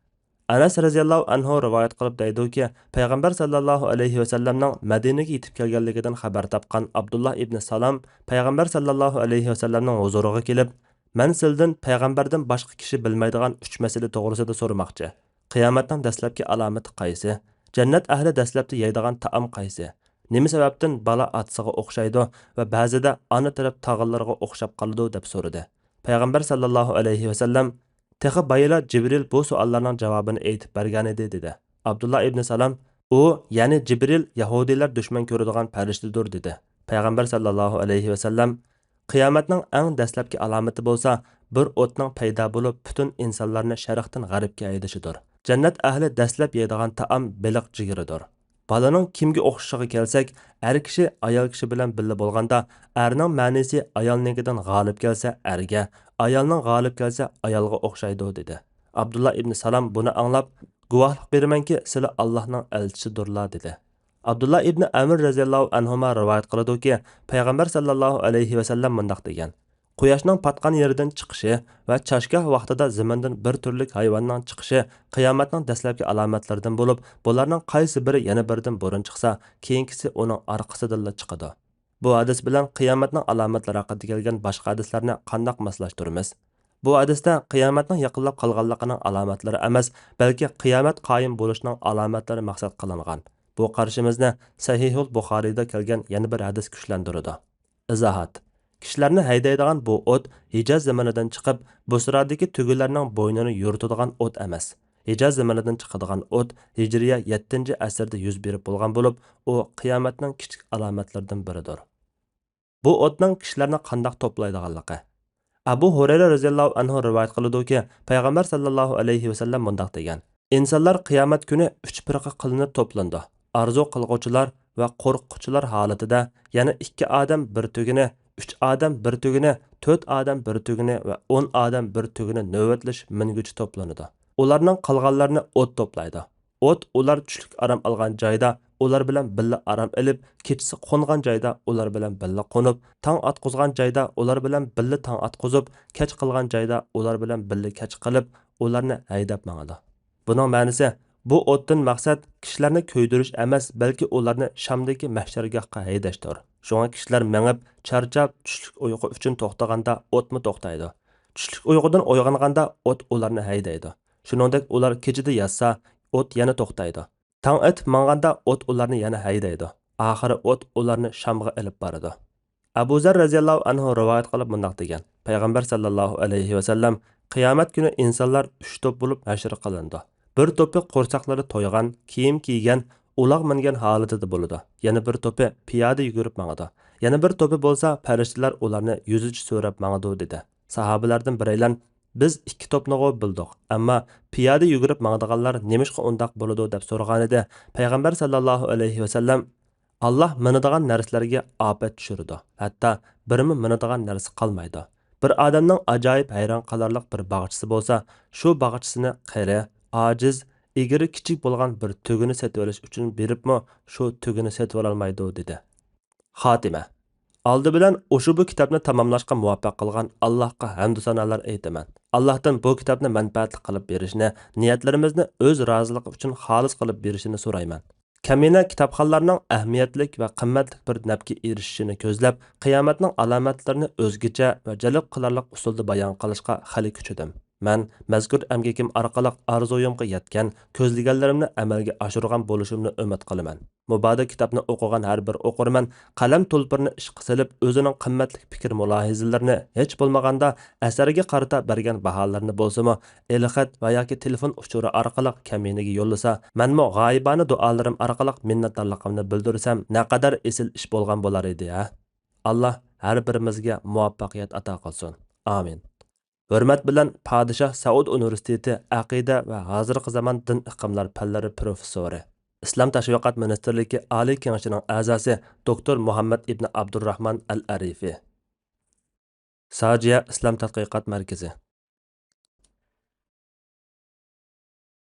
ئەنەس رەزىياللاھۇ ئەنھۇ رىۋايەت قىلىپ دەيدۇكى، پەيغەمبەر ساللاللاھۇ ئەلەيھى ۋەسەللەمنىڭ مەدىنىگە يېتىپ كەلگەنلىكىدىن خەۋەر تاپقان ئابدۇللا ئىبنى سالام پەيغەمبەر ساللاللاھۇ ئەلەيھى ۋەسەللەمنىڭ ھۇزۇرىغا كېلىپ، «مەن سىلىدىن پەيغەمبەردىن باشقا كىشى بىلمەيدىغان ئۈچ مەسىلە توغرىسىدا سورىماقچى. قىيامەتنىڭ دەسلەپكى ئالامىتى قايسى؟ جەننەت ئەھلى دەسلەپتە يەيدىغان تائام قايسى؟ نېمە سەۋەبتىن بالا ئاتىسىغا ئوخشايدۇ ۋە بەزىدە ئانا تەرەپ تاغىلىرىغا ئوخشاپ قالىدۇ؟» دەپ سورىدى. پەيغەمبەر ساللاللاھۇ ئەلەيھى ۋەسەللەم، «تېخى بايىلا جىبرىل بۇ سوئاللارنىڭ جاۋابىنى ئېيتىپ بەرگەنىدى» دېدى. ئابدۇللا ئىبنى سالام، «ئۇ، يەنى جىبرىل يەھۇدىيلار دۈشمەن كۆرىدىغان پەرىشتىدۇر» دېدى. پەيغەمبەر ساللاللاھۇ ئەلەيھى ۋەسەللەم، «قىيامەتنىڭ ئەڭ دەسلەپكى ئالامىتى بولسا، بىر ئوتنىڭ پەيدا بولۇپ، پۈتۈن ئىنسانلارنى شەرقتىن غەربكە ھەيدىشىدۇر. جەننەت ئەھلى دەسلەپ يەيدىغان تائام بېلىق جىگىرىدۇر.» بالىنىڭ كىمگە ئوخشىشىغا كەلسەك، ئەر كىشى ئايال كىشى بىلەن بىللە بولغاندا، ئەرنىڭ مەنىسى ئايالنىڭكىدىن غالىپ كەلسە ئەرگە، ئايالنىڭ غالىپ كەلسە ئايالغا ئوخشايدۇ، دېدى. ئابدۇللا ئىبنى سالام بۇنى ئاڭلاپ، «گۇۋاھلىق بېرىمەنكى، سىلى ئاللاھنىڭ ئەلچىسىدۇرلا» دېدى. ئابدۇللا ئىبنى ئەمر رەزىياللاھۇ ئەنھۇما رىۋايەت قىلىدۇكى، پەيغەمبەر ساللاللاھۇ ئەلەيھى ۋەسەللەم مۇنداق دېگەن: قۇياشنىڭ پاتقان يېرىدىن چىقىشى ۋە چاشگاھ ۋاقتىدا زېمىندىن بىر تۈرلۈك ھايۋاننىڭ چىقىشى قىيامەتنىڭ دەسلەپكى ئالامەتلىرىدىن بولۇپ، بۇلارنىڭ قايسى بىرى يەنە بىرىدىن بۇرۇن چىقسا، كېيىنكىسى ئۇنىڭ ئارقىسىدىنلا چىقىدۇ. بۇ ھەدىس بىلەن قىيامەتنىڭ ئالامەتلىرى ھەققىدە كەلگەن باشقا ھەدىسلەرنى قانداق ماسلاشتۇرىمىز؟ بۇ ھەدىستە قىيامەتنىڭ يېقىنلاپ قالغانلىقىنىڭ ئالامەتلىرى ئەمەس، بەلكى قىيامەت قايىم بولۇشنىڭ ئالامەتلىرى مەقسەت قىلىنغان. بۇ قارىشىمىزنى سەھىھۇل بۇخارىيدا كەلگەن يەنە بىر ھەدىس كۈچلەندۈرىدۇ. ئىزاھات. كىشىلەرنى ھەيدەيدىغان بۇ ئوت ھىجاز زېمىنىدىن چىقىپ، بۇسرادىكى تۆگىلەرنىڭ بوينىنى يورۇتىدىغان ئوت ئەمەس. ھىجاز زېمىنىدىن چىقىدىغان ئوت ھىجرىيە يەتتىنچى ئەسىردە يۈز بېرىپ بولغان بولۇپ، ئۇ قىيامەتنىڭ كىچىك ئالامەتلىرىدىن بىرىدۇر. بۇ ئوتنىڭ كىشىلەرنى قانداق توپلايدىغانلىقى. ئەبۇ ھۇرەيرە رەزىياللاھۇ ئەنھۇ رىۋايەت قىلىدۇكى، پەيغەمبەر ساللاللاھۇ ئەلەيھى ۋەسەللەم مۇنداق دېگەن: ئىنسانلار قىيامەت كۈنى ئۈچ پىرقە قىلىنىپ توپلىنىدۇ. ئارزۇ قىلغۇچىلار ۋە قورققۇچىلار ھالىتىدە يەنە ئىككى ئادەم بىر تۈگىنى، ئۈچ ئادەم بىر تۈگىنى، تۆت ئادەم بىر تۈگىنى ۋە ئون ئادەم بىر تۈگىنى نۆۋەتلىشىپ مىنگۈچە توپلىنىدۇ. ئۇلارنىڭ قالغانلىرىنى ئوت توپلايدۇ. ئوت ئۇلار چۈشلۈك ئارام ئالغان جايدا ئۇلار بىلەن بىللە ئارام ئېلىپ، كېچىسى قونغان جايدا ئۇلار بىلەن بىللە قونۇپ، تاڭ ئاتقۇزغان جايدا ئۇلار بىلەن بىللە تاڭ ئاتقۇزۇپ، كەچ قىلغان جايدا ئۇلار بىلەن بىللە كەچ قىلىپ، ئۇلارنى ھەيدەپ ماڭىدۇ. بۇنىڭ مەنىسى، بۇ ئوتتىن مەقسەت كىشىلەرنى كۆيدۈرۈش ئەمەس، بەلكى ئۇلارنى شامدىكى مەھشەرگاھقا ھەيدەشتۇر. شۇڭا كىشىلەر مېڭىپ، چارچاپ، چۈشلۈك ئۇيقۇ ئۈچۈن توختىغاندا ئوتمۇ توختايدۇ. چۈشلۈك ئۇيقۇدىن ئويغانغاندا ئوت ئۇلارنى ھەيدەيدۇ. شۇنىڭدەك ئۇلار كېچىدە ياتسا، ئوت يەنە توختايدۇ. تاڭ ئېتىپ ماڭغاندا ئوت ئۇلارنى يەنە ھەيدەيدۇ. ئاخىرى ئوت ئۇلارنى شامغا ئېلىپ بارىدۇ. ئەبۇ زەر رەزىياللاھۇ ئەنھۇ رىۋايەت قىلىپ مۇنداق دېگەن: پەيغەمبەر ساللاللاھۇ ئەلەيھى ۋەسەللەم، قىيامەت كۈنى ئىنسانلار ئۈچ توپ بولۇپ ھەشر قىلىنىدۇ. بىر توپى قورساقلىرى تويغان، كىيىم كىيگەن، ئۇلاغ مىنگەن ھالىتىدە بولىدۇ. يەنە بىر توپى پىيادە يۈگۈرۈپ ماڭىدۇ. يەنە بىر توپى بولسا پەرىشتىلەر ئۇلارنى يۈزىچە سۆرەپ ماڭىدۇ، دېدى. ساھابىلەردىن بىرەيلەن، بىز ئىككى توپنىغۇ بىلدۇق، ئەمما پىيادە يۈگۈرۈپ ماڭىدىغانلار نېمىشقا ئۇنداق بولىدۇ، دەپ سورىغانىدى. پەيغەمبەر ساللاللاھۇ ئەلەيھى ۋەسەللەم، ئاللاھ مىنىدىغان نەرسىلەرگە ئاپەت چۈشۈرىدۇ، ھەتتا بىرمۇ مىنىدىغان نەرسە قالمايدۇ. بىر ئادەمنىڭ ئاجايىپ ھەيران قالارلىق بىر باغچىسى بولسا، شۇ باغچىسىنى قېرى، ئاجىز، ئېگىرى كىچىك بولغان بىر تۆگىنى سېتىۋېلىش ئۈچۈن بېرىپمۇ شۇ تۆگىنى سېتىۋالالمايدۇ، دېدى. خاتىمە. ئالدى بىلەن ئۇشبۇ كىتابنى تاماملاشقا مۇۋەپپەق قىلغان ئاللاھقا ھەمدۇ سانالار ئېيتىمەن. ئاللاھتىن بۇ كىتابنى مەنپەئەتلىك قىلىپ بېرىشنى، نىيەتلىرىمىزنى ئۆز رازىلىقى ئۈچۈن خالىس قىلىپ بېرىشىنى سورايمەن. كەمىنە كىتابخانلارنىڭ ئەھمىيەتلىك ۋە قىممەتلىك بىر نەپكە ئېرىشىشىنى كۆزلەپ، قىيامەتنىڭ ئالامەتلىرىنى ئۆزگىچە ۋە جەلپ قىلارلىق ئۇسۇلدا بايان قىلىشقا خېلى كۈچىدىم. مەن مەزكۇر ئەمگىكىم ئارقىلىق ئارزۇيۇمغا يەتكەن، كۆزلىگەنلىرىمنى ئەمەلگە ئاشۇرغان بولۇشۇمنى ئۈمىد قىلىمەن. مۇبادا كىتابنى ئوقۇغان ھەر بىر ئوقۇرمەن قەلەم تۇلپىرىنى ئىشقا سېلىپ، ئۆزىنىڭ قىممەتلىك پىكىر مۇلاھىزىلىرىنى، ھېچ بولمىغاندا ئەسەرگە قارىتا بەرگەن باھالىرىنى بولسىمۇ ئېلخەت ۋە ياكى تېلېفون ئۇچۇرى ئارقىلىق كەمىنىگە يوللىسا، مەنمۇ غايىبانە دۇئالىرىم ئارقىلىق مىننەتدارلىقىمنى بىلدۈرسەم، نەقەدەر ئېسىل ئىش بولغان بولار ئىدى ھە. ئاللاھ ھەر بىرىمىزگە مۇۋەپپەقىيەت ئاتا قىلسۇن. ئامىن. ھۆرمەت بىلەن پادىشاھ سەئۇد ئۇنىۋېرسىتېتى ئەقىدە ۋە ھازىرقى زامان دىن ئېقىملار پەنلىرى پروفېسسورى، ئىسلام تەشۋىقات مىنىستىرلىكى ئالىي كېڭىشىنىڭ ئەزاسى دوكتور مۇھەممەد ئىبنى ئابدۇرراھمان ئەل ئەرىفى. ساجىيە ئىسلام تەتقىقات مەركىزى.